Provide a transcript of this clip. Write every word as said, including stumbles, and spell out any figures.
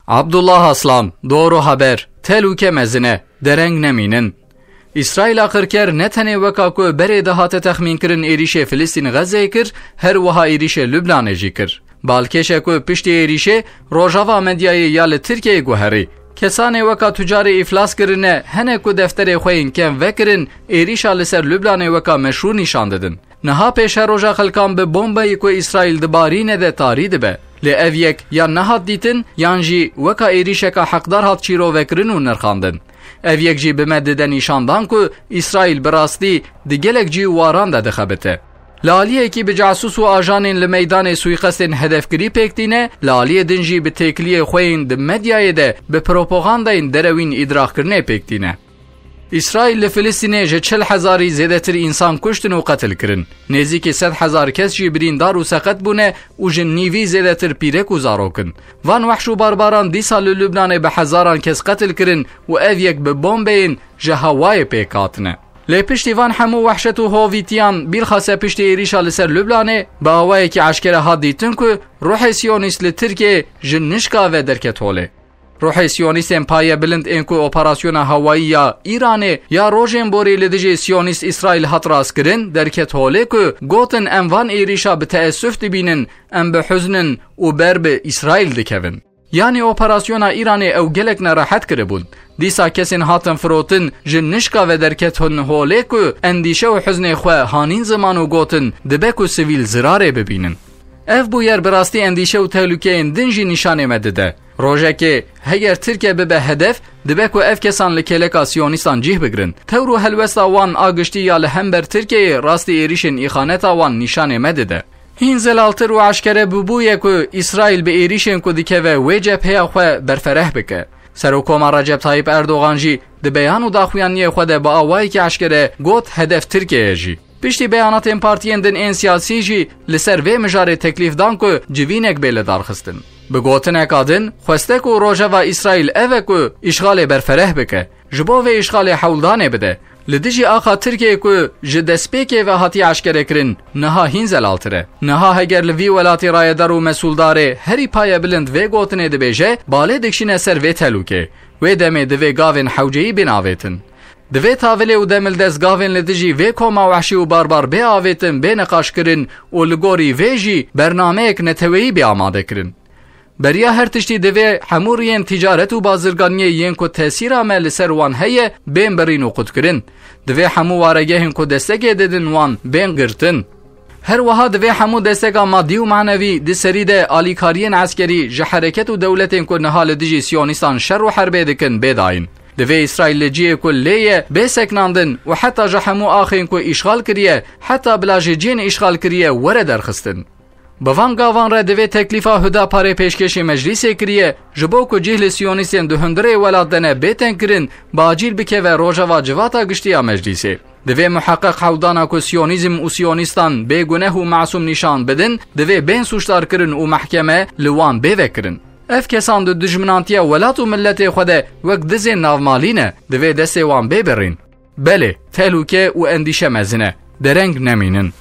Abdullah Aslan, Doğru Haber, Tehlûke mezin e, dereng nemînin. Îsraîla qirker ne tenê weka ku berê dihate texmînkirin êrîşê Filistîn Xezeyê kir, her wiha êrîşê Lubnanê jî kir. Balkêş e ku piştî êrîşê rojava medyayê ya li Tirkiyeyê guherî. Kesanê weka tucarê îflas kirine hene ku defterê xwe yên kem vekirin, êrîşa li ser Lubnanê weka meşrû nîşan didin. Niha pêşeroja xelkan bi bombeyê ku Îsraîl dibarîne de tarî dibe. Lê ev yek yan nehat dîtin, yan jî weka êrîşeka heqdar hat çîrovekirin û nirxandin. Ev yek jî bi me dide nîşandan ku Îsraîl bi rastî di gelek cî û waran de dixebite. Li aliyekî bi casûs û ajanên li meydanê sûîqestên hedefgirî pêk tîne, li aliyê din jî bi têkiliyê xwe yên di medyayê de bi propagandayên derewîn îdraqkirinê pêk tîne. Îsraîl li Filistînê ji çil hezarî zêdetir însan kuştin û qetil kirin. Nêzîkî sed hezar kes jî birîndar û seqet bûne û ji nîvî zêdetir pîrek û zarok in. Van wehş û barbaran dîsa li Lubnanê bi hezaran kes qetil kirin û ev yek bi bombeyên ji hewayê pêk hatine. Lê piştî van hemû wehşet û hovîtiyan, bîlxase piştî êrîşa li ser Lubnanê, bi awayekî eşkere hat dîtin ku ruhê Siyonîst li Tirkiyeyê ji nişka ve derket holê. Ruhê Siyonîstên paye bilind ên ku operasyona hewayî ya Îranê ya rojên borî li dijî Siyonîst Îsraîl hat rastkirin, derket holê ku gotin, em van êrîşa bi teessuf dibînin, em bi huzn in û ber bi Îsraîl dikevin. Yanî operasyona Îranê ew gelek nerehet kiribûn. Dîsa kesên hatin firotin ji nişka ve derketin holê ku endîşe û huznê xwe hanîn ziman û gotin, dibe ku sivîl zirarê bibînin. Ev bûyer bi rastî endîşe û tehlûkeyên din jî nîşanê me dide. Rojekê heger Tirkiye bibe hedef, dibe ku ev kesan li kêleka Siyonîstan cih bigirin. Tewr û helwesta wan a giştî ya li hember Tirkiyeyê rastî êrîşên îxaneta wan nîşanê me dide. Hîn zelaltir û eşkere bûbûye ku Îsraîl bi êrîşên ku dikeve wê cepheya xwe berfereh bike. Serokoma Recep Tayyip Erdogan jî di beyan û daxuyaniyê xwe de bi awayekî eşkere got hedef Tirkiye ye jî. Piştî beyanatên partiyên din ên siyasî jî li ser vê mijarê teklîf dan ku civînek bê lidarxistin. Bi gotineka din, xwestek û rojeva Îsraîl ev e ku îşxalê berfereh bike. Ji bo vê îşxalê hewldanê bide. Li dijî axa Tirkiyeyê ku ji destpêkê ve hatiye eşkerekirin, niha hîn zelaltir e. Niha heger li vî welatî rayedar û mesûldarê herî payebilind vê gotinê dibêje, balê dikişîne ser vê tehlûkê. Wê demê divê gavên hewceyî bên avêtin. Divê tavilê û demildest gavên li dijî vê koma wehşî û barbar bê avêtin, bê niqaşkirin û li gorî vê jî bernameyek neteweyî bê amadekirin. Beriya her tiştî divê hemû riyên ticaret û bazirganiyê yên ku tesîra me li ser wan heye, bên birîn û qutkirin. Divê hemû waregehên ku destekê didin wan bên girtin. Her wiha divê hemû desteka madî û manevî di serî de alîkariyên eskerî ji hereket û dewletên ku niha li dijî Siyonîstan şer û herbê dikin bê dayîn. Divê Îsraîl li cihê ku lê ye bê seknandin û heta ji hemû axên ku îşxal kiriye, heta bila ji cihên îşxal kiriye were derxistin. Bi van gavan re divê teklîfa Huda Parê pêşkêşî Meclîsê kiriye, ji bo ku cih li Siyonîstên di hundirê welat de ne bê tengkirin, bi acîl bikeve rojeva civata giştî ya Meclîsê. Divê muheqeq hewldana ku Siyonîzm û Siyonîstan bê guneh û masûm nîşan bidin, divê bên sûcdarkirin û mehkeme li wan bê vekirin. Ev kesan di dijminantiya welat û miletê xwe de wek dizên navmalî ne, divê destê wan bê birîn. Belê, tehlûke û endîşe mezin e. Dereng nemînin.